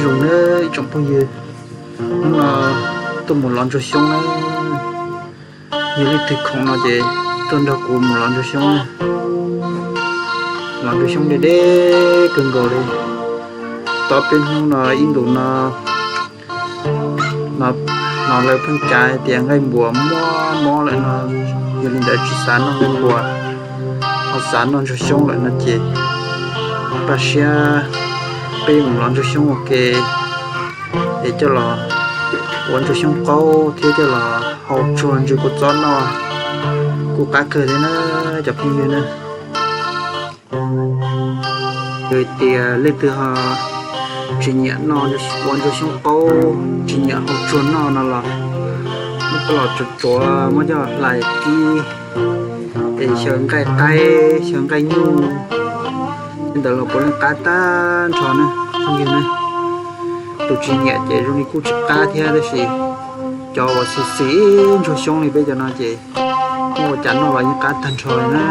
Zoo nawb ib tsoom phooj ywg, hnub no tuaj mus lov ntsuag xyoob na. Yog leej twg khoom no ces tuaj nrog kuv mus lov ntsuag xyoob na. Lov ntsuag xyoob deb deb kawg nkaus li. Tau peb hnub no ib ntus no, no lawv pheej cav hais tias nqaij npuas mob mob lawm no, yog li ntawd tsis xav noj nqaij npuas, ho xav noj ntsuag xyoob lawm no ces npaj siab peb mus lov ntsuag xyoob ua ke, es coj los ua ntsuag xyoob qaub thiab coj los hau tsuag ntsuag kua txob noj, kuj qab kawg thiab na cov phooj ywg na. Yog tias leej twg ho tsis nyiam noj ua ntsuag xyoob qaub, tsis nyiam hau tsuag noj no los muab coj los tsuav tsuav, muab coj hlais kib, es xyaw nqaij qaib xyaw nqaij nyuj, li ntawd los puav leej qab tag nrho na phooj ywg na. Tus tsis nyiam ces zoo li kuj tsis qab thiab, tab sis cov uas xis xis ntsuag xyoob li peb cov no ces muab ua cas noj los yeej qab tag nrho li na.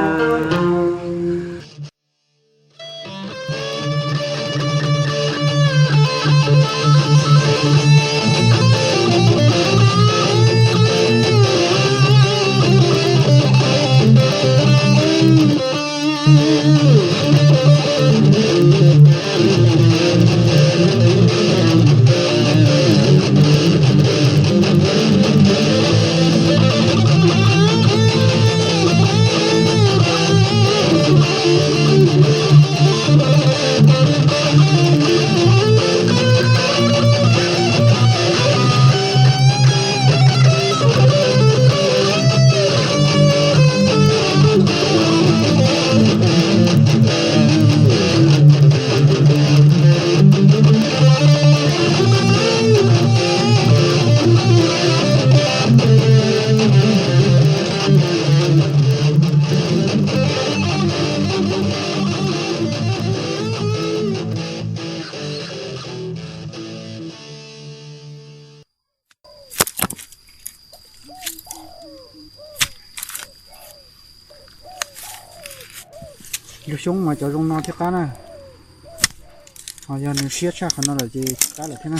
Ntsuag xyoob mas cov zoo no thiaj qab na, ho yog nws siab tshaj qhov no lawm ces tsis qab lawm thiab na.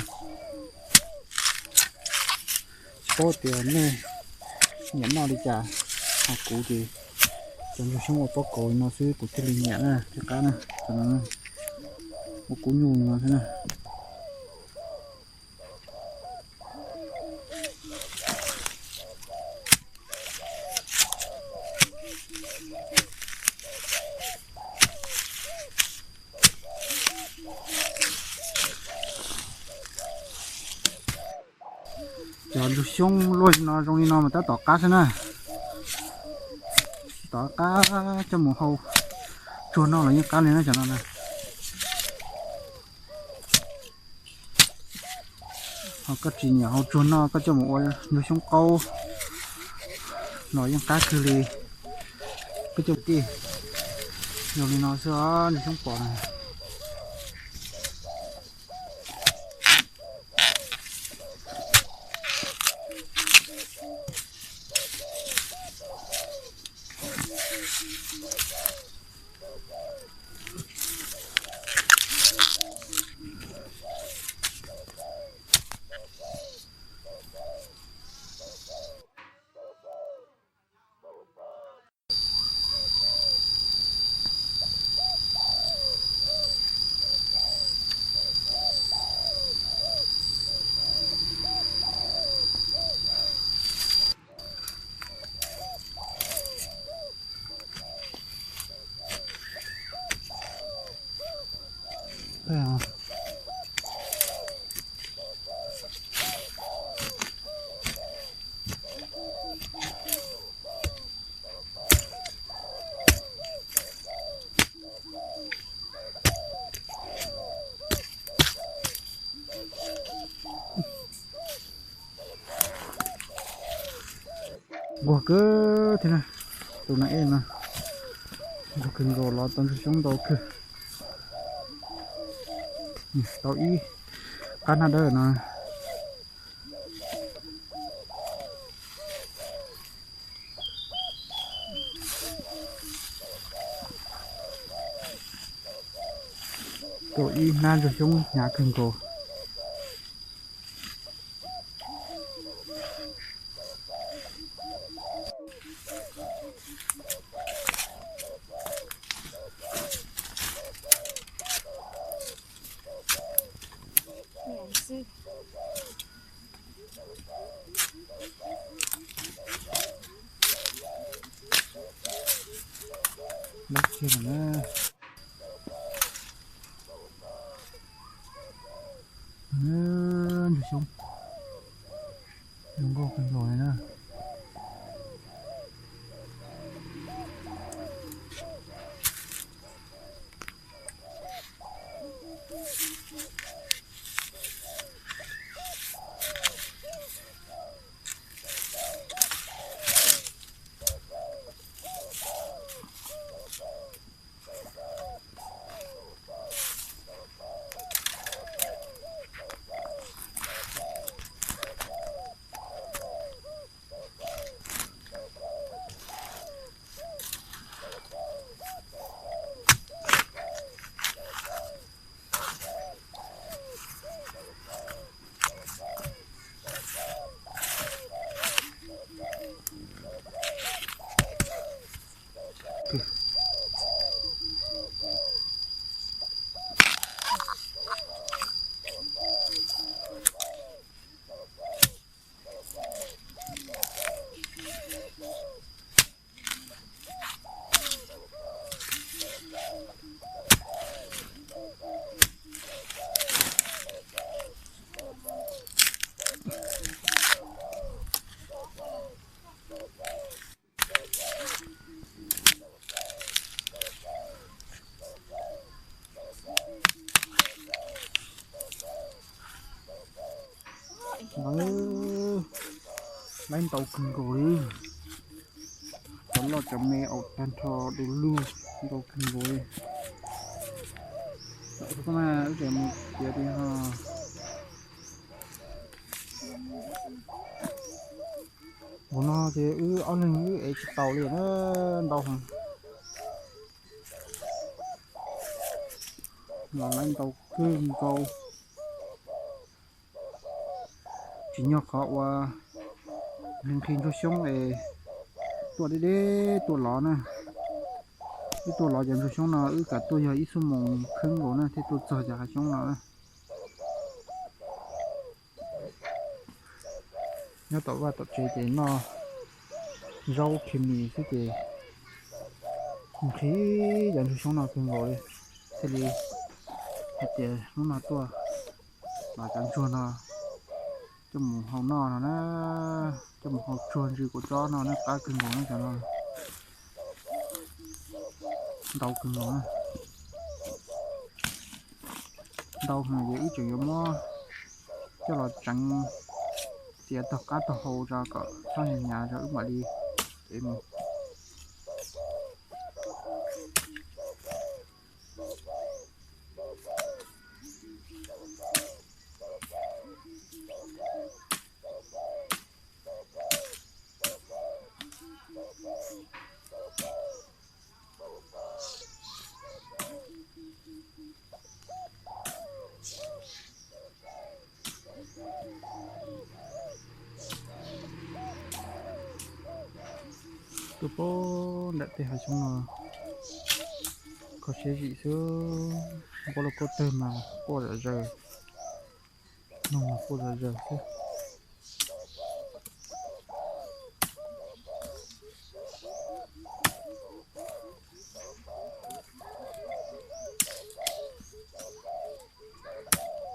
Tsis paub tias nej nyiam noj li cas, ho kuv ces cov ntsuag xyoob ua pob kaus no xwb kuv thiaj li nyiam na thiaj qab na. Ua kub nyuj no xwb na. Cov ntsuag xyoob luaj li no zoo li no mas tab tom qab xwb na. Tom qab coj mus hau tsuag noj los yeej qab li na cov no na. Ho koj tsis nyiam hau tsuag noj koj coj mus ua ntsuag xyoob qaub los yeej qab kawg li. Koj coj tij, zoo li no xwb os ntsuag xyoob pos na. Nquag kawg thiab na, tus neeg ej no nquag kawg nkaus los tau ntsuag xyoob ntau kawg. Tau ib qab hnab dawb no. Tau ib hnab ntsuag xyoob hnyav kawg nkaus. Lab kiag lawm na. Ntsuag xyoob, zoo nkauj kawg nkaus li na. Laib ntau kawg nkaus li. Cov loj cov me aus tag nrho du lug, ntau kawg nkaus li. Tam sim no wb tseem mus tiav li ho. Ua no ces wb ob leeg wb ev tsis tau li na, ntau heev. Los laib ntau kawg nkaus. Tsim nyog qhov uas nqhis ntsuag xyoob es tuaj deb deb tuaj lov na. Wb tuaj lov cov ntsuag xyoob no wb kam tuaj yog ib xuab moos kheeb nkaus na thiaj tuaj txog cov hav xyoob no na. Nyob tom vaj tom tsev ces noj zaub khi mis xwb ces nqhis cov ntsuag xyoob no kawg nkaus li, thiaj li hais tias hnub no tuaj lov cov ntsuag no coj mus hau noj no na, coj mus hau tsuag ntsis kuv tsob no na, qab kawg nkaus na cov no. Ntau kawg nkaus na. Ntau heev ces wb tseem yuav muab coj los tseev txiav tog qab tog hau tso kom txhob hnyav hnyav tso wb mam li ev mus. Tuaj pem ntawm tej hav xyoob no kho siab zim xwb, npaj lauj kaub tawg mas quaj zom zaws, noog mas quaj zom zaws xwb.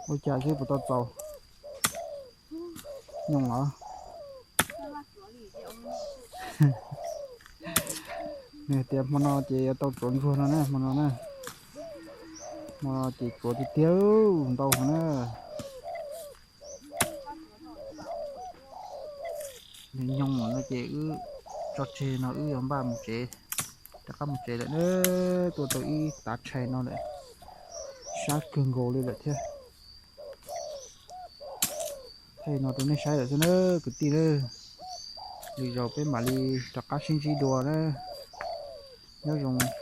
Ua cas xwb puas tau txaus? Nyoos los? Nws hais tias hmo no ces yuav tau tsuav ntsuag no na, hmo no na. Hmo no ces tsuav tiag tiag, ntau heev na. Nws nyoos no ces wb tso tseg no wb yuav npaj mus tsev, rov qab mus tsev lawm na. Tuaj tau ib tav tshais no lawm, sab kawg nkaus li lawm thiab. Thaij no rau nej saib lawm xwb na kwv tij na. Lwm zaus peb mam li rov qab sib ntsib dua na. Nyob zoo.